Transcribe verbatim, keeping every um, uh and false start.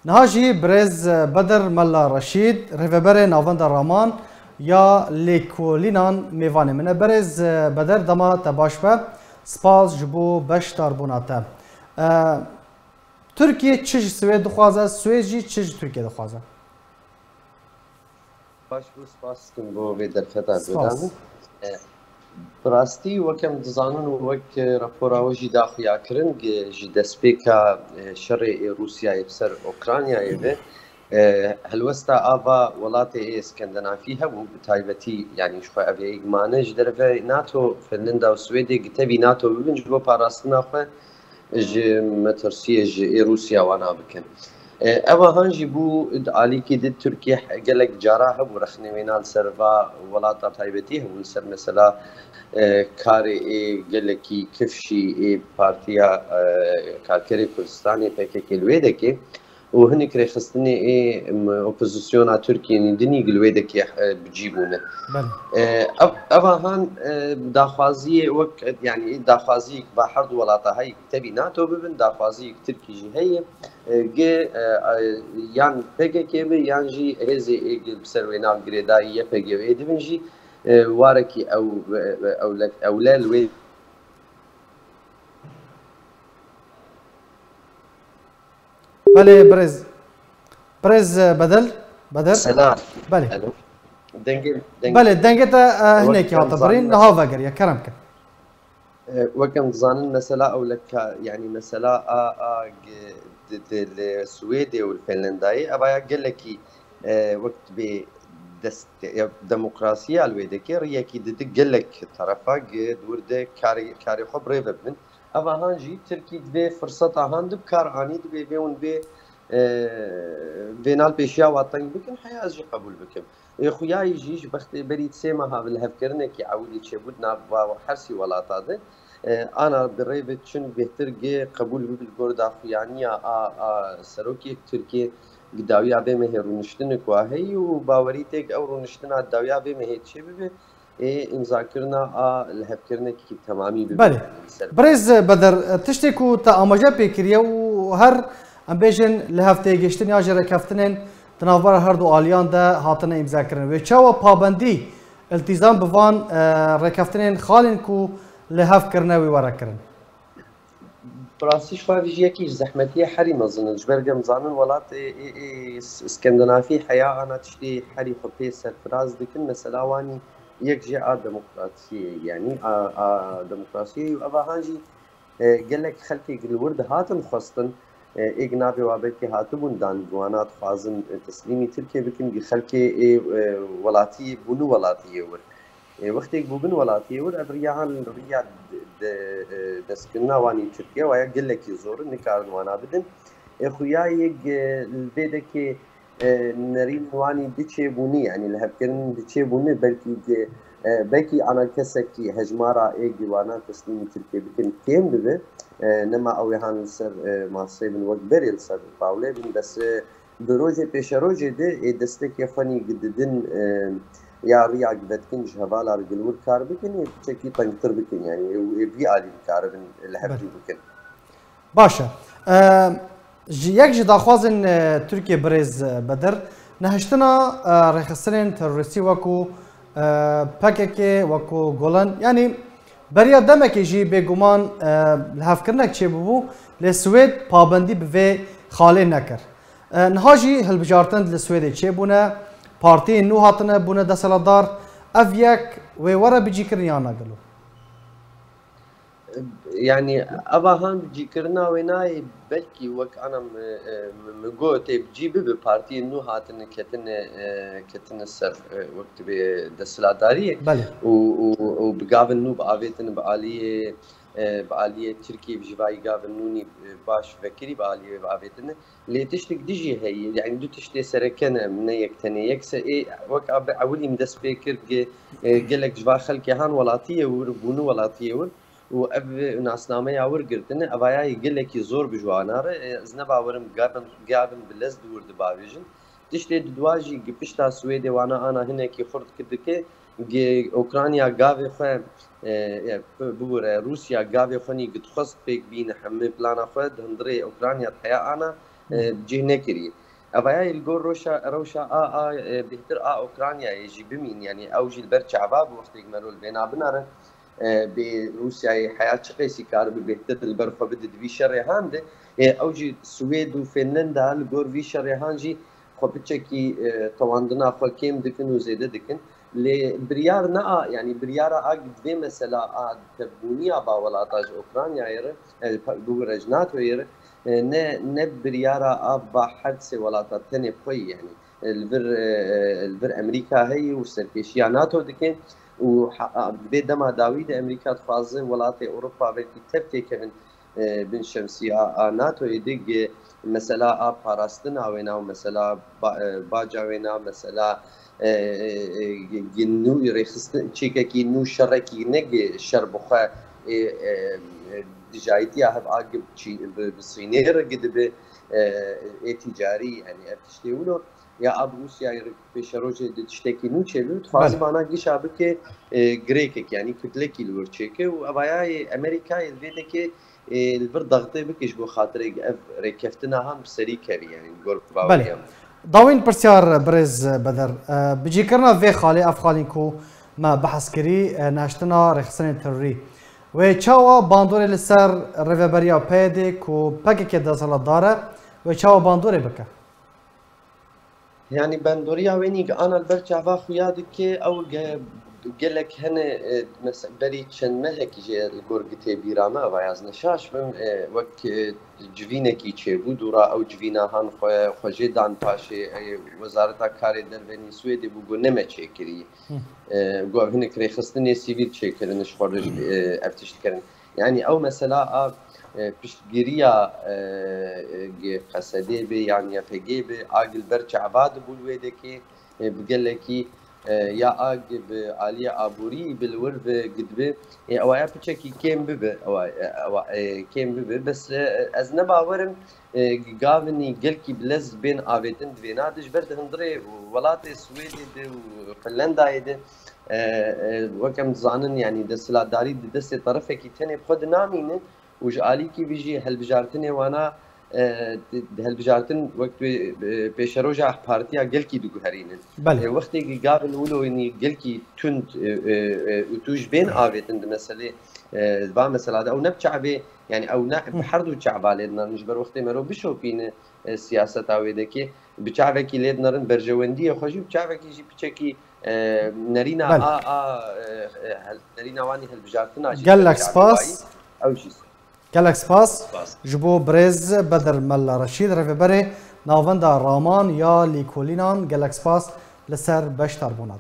Niha jî birêz Bedir Mela Reşîd, rêveberê Navenda Raman ya Lêkolînan mêvanê min e. Birêz Bedir, dema te baş be. Spas ji bo beşdarbûna te. E, Tirkiye çi ji Swêd dixwaze, Swêd jî çi ji Tirkiye dixwaze? Baş bû, spas dikim bo vê derfeta Spas. guhdan. E, bi rastî, wek em dizanin û wek, e, rapora we jî da xuyakirin, gi-, ji destpêka, e, şerê ê Rûsyayê bi ser Ukraynayê ve, e, helwesta ava welatê ê Skandinavî hebû, bi taybetî, yanî ji xwe ev ê mane ji derve nato, Finlanda û Swêdê gi tevî nato bibin ji bo parastina xwe, ji metirsiyê ji ê Rûsya wana bikin. E, ev ahan jî bû di alîkî di Tirkiye gelek cara hebû rexnê wêna li ser va welata taybetî hebû li ser mesela, e, karê ê gelekî kifşî ê Partiya, e, Karkerê Kurdistanê P K K li wê dekê û hinek rêxistinê ê, em, opozisyona Tirkiyê nî dinî li wê dekê, e, bi cî bûne. Belê. E, ev, ev ahan, e, daxwaziyê wek, yanî daxwaziyek ba her du welata heye, tevî nato bibin, daxwaziyek Tirkî jî heye, e, gi, e, e, yan P K K bi, yan jî hêzê ê gi bi ser wê nav girêdayî Y P G wê dibin jî, e, warekî ew, e, e, ewle, ewle li wê. Belê, birêz. Birêz, e, Bedel. Bedel. Selam. Belê. Alo. Dengê, dengê. Belê, dengê te, e, Wek hinekî em hate birîn, zanin niha vegeriya, kerem ke. E, wek em dizanin, mesela ewleka, yanî mesela a, a, g-, di, di, li Swêdê û li Finlandayê, ev aya gelekî, e, wek dibê dest, ya, demokrasiya li wê dekê riyekî didi gelek terefa gi di wir de karê, karê xwe bi rê ve bibin. Ev ahan jî Tirkî divê firseta han di bi kar anî, dibê vê hûn vê, e, vê nal pêşiya wa teng bikin, heya ez jî qebûl bikim. Ê xuyayî jî ji bextê berî sê meha bi lihevkirinekî ewilî çêbû di nav va hersî welata de. E, ana bi rê ve çin bêhtir gê qebûl bibe li gor daxuyaniya a, a serokê Tirkiyê gi dawiya vê mehê rûniştinek wa heyî û bawerî tê gi ew rûniştina dawiya vê mehê çêbibe, ê îmzakirina a lihevkirinekî temamî bibe. Belê. Li ser Birêz Beder, tiştê ku te amaje pê kiriye û her, em bêjin, lihevtêgihiştin ya jî rêkeftinên di navbera her du aliyan de hatine îmzakirin. Wê çawa pabendî, îltîzam bi van, e, rêkeftinên xalên ku lihev kirine wî were kirin? Bi rastî ji xwe vî jî yekî ji zehmetiye herî mezin in. Ji ber ku em zanin welatê ê, ê, S-, Skandinavî heya ana tiştê herî xwe pê serfiraz dikin. Mesela wanî yek jê a demokrasiyê, yanî a, a demokrasiyê û ev ahan jî, e, gelek xelkê li wir dihatin xwestin, e, ê gi navê wa belkî hatibûn dan, gi wana dixwazin, e, teslîmî Tirkiye bikin, gi xelkê ê, e, welatî bûni welatiyê wir. E, wextê ku bûbin welatiyê wir, ev riya han riya de, de, e, destkirina wanî Tirkiye waya gelekî zor in, nikarin wana bidin. E, xuya yek, e, li vê dekê, e, nerîn wanî diçê bûnî, yanî lihevkirin diçê bûnî, belkî, e, belkî ana kesekî hejmara ê ku wana teslîmî Tirkiye bikin kêm bibe. E, nema ew ê han li ser, e, masê bin wek berê li ser tawlê bin, bes, e, Di rojê pêşerojê de ê destekê xwe nî didin, e, ya riya vetkin ji hevala re gilwir kar bikin, ê piçekî tengtir bikin, yanî ê, ê vî alî bikaribin li hev Belê. jî bikin. Baş e. E, ji, yek ji daxwazên, e, Tirkiye birêz, e, Bedir, nehiştina, e, rêxistinên terorîstî wekû, e, P K K, wekû Gulen, yanî beriya demekê jî bêguman, e, lihevkirinek çêbûbû, lê Swêd pabendî bi vê xalê nekir. E, niha jî hilbijartin li Swêdê çêbûne, partiyên nû hatine bûne desthilatdar. Ev yek wê were bicîkirin yan ne gelo? Yanî, eva han bicîkirina wê nayê, belkî wek ana min, e, min, min got, tê bicî bibe, partiyên nû hatine ketine, e, ketine ser, e, wek dibê desthilatdariyê Belê. û, û, û bi gavin nû biavêtine bi aliyê, e, bi aliyê Tirkiyê jî vayî gavin nû nî, e, baş vekirî bi aliyê wê biavêtine. Lê tiştek dî jî heye, yanî du tiştê sereke ne, ne yek tenê. Yek se ê, wek a bi ewilî min dest pê kir, ge-, e, gelek ji va xelkê han welatiyê wir, bûne welatiyê wir û ev nasnameya wir girtine, evaya yê gelekî zor bi ji wana re, e, ez ne bawerim gavin, gavin bi lez di wir dibavêjin. Tiştê di dua jî gi pişta Swêdê wana ana hinekî xurt kir dike, gi Ukrayna gavê xwe, e, e, bibûre, Rûsya gavê xwe nî gi dixwest pêk bîne hemî plana xwe di hundirê Ukrayna di heya ana, e, cih nekiriye. Evaya li gor roşa, rewşa a, a, e, bêhtir a Ukraynayê jî bimîn, yanî ew jî li ber çava bi wextêk mero li bêna binare, e, bê Rûsyayê heya çi qeysî karibe bêhtir li ber xwe bide di vî şerê han de. E, ew jî Swêd û Finlanda li gor vî şerê han jî xwe piçekî, e, tewandina xwe kêm dikin û zêde dikin. Lê biryar ne a, yanî biryara a divê mesela a tevbûniya ba welata ji Ukraynayê re, e, bibûre ji NATOyê re, e, ne, ne biryara a ba her sê welata tenê xwe yî, yanî, e, li vir, e, e, li vir Amerîka heye û serkêşiya NATO dike û ha-, a, vê dema dawî de Amerîka dixwaze welatê Ewropa belkî tev têkevin, e, bin şemsiya a NATOyê de gi mesela a parastina wêna û mesela ba-, e, baca wêna, mesela, e, e, e, gi nû rêxistin, çêkekî nû şerekî ne gi şer bi xwe, e, e, e, dijayîtiya hev a gi çî-, bi, bi sînê re gi dibe, e, ê tîcarî, yanî ev tiştê wilo ya a bi Rûsyayê re pêşerojê di tiştekî nû çêbe, dixwaze Belê. vana gişa bike, e, girêkek, yanî kutlekî li wir çêke û evayayê Amerîkayê li vê dekê, e, li vir daxtê bike ji bo xatirê ev rêkeftina han bi serî kevî, yanî li gor Belê. baweriyam. Dawîn pirsyar birêz Beder. E, bicîkirina vê xalê, ev xalên ku me behs kirî, e, neştina rêxistinên terorî. Wê çawa bandorê li ser rêveberiya P Y D'ê ku P K K desthilatdar e, wê çawa bandorê bike? Yanî bandoriya wênî ana li ber çava xuya dike, ew ge-, gelek hene, e, mes-, berî çend mehekî jê li gor gitê bîra me, eva ez ne şaş bim, e, wek, e, civînekî çêbû, dûra ew civîna han xwe, xwe jê dan paşê, e, Wezareta Karê Dervenî Swêdê bû got neme çêkirî. Hı. E, got hinek rêxistinê sivîl çêkirin, ji xwe re, e, ev tişt kirin. Yanî ew mesela a, e, piştgiriya, e, e, G-, Qesedê be yan Y P G be, a gi li ber çava dibû li wê dekê, e, bi gelekî, e, ya a gi bi aliyê aborî bi li wir ve gidibe, e, ew aya piçekî kêm bibe, ew a, e, ew a, e, kêm bibe. Bes, e, ez ne bawer im, e, gavin gelkî bi lez bên avêtin di vêna de, ji ber di hundirê welatê Swêdê de û Finlandayê de, e, e, wek em dizanin, yanî desthilatdarî di destê terefekî tenê bi xwe dinamîne û ji alîkî vî jî helbijartinê wana, e, di, di helbijartin wek tu, e, pêşeroja partiya gelkî diguherînin. Belê. E, wextê gavin wilo wînî gelkî tund, e, e, e, û tu ji bên avêtin di meselê, e, va mesela de ew ne bi çavê, yanî ew ne bi Hı. her du çava lê dinarin, ji ber wextê mero bişopîne, e, siyaseta wê dekê, bi çavekî lê dinarin berjewendiyê xwe jî, bi çavekî jî piçekî, e, nerîna Belê. a, a, e, e, hel-, nerîna wanî helbijartina jî Gelek tevî spas. Ew jî. Gelek spas. Spas. Ji bo birêz Bedir Mella Reşîd, rêveberê Navenda Raman ya Lîkolînan, gelek spas li ser beşdarbûna te.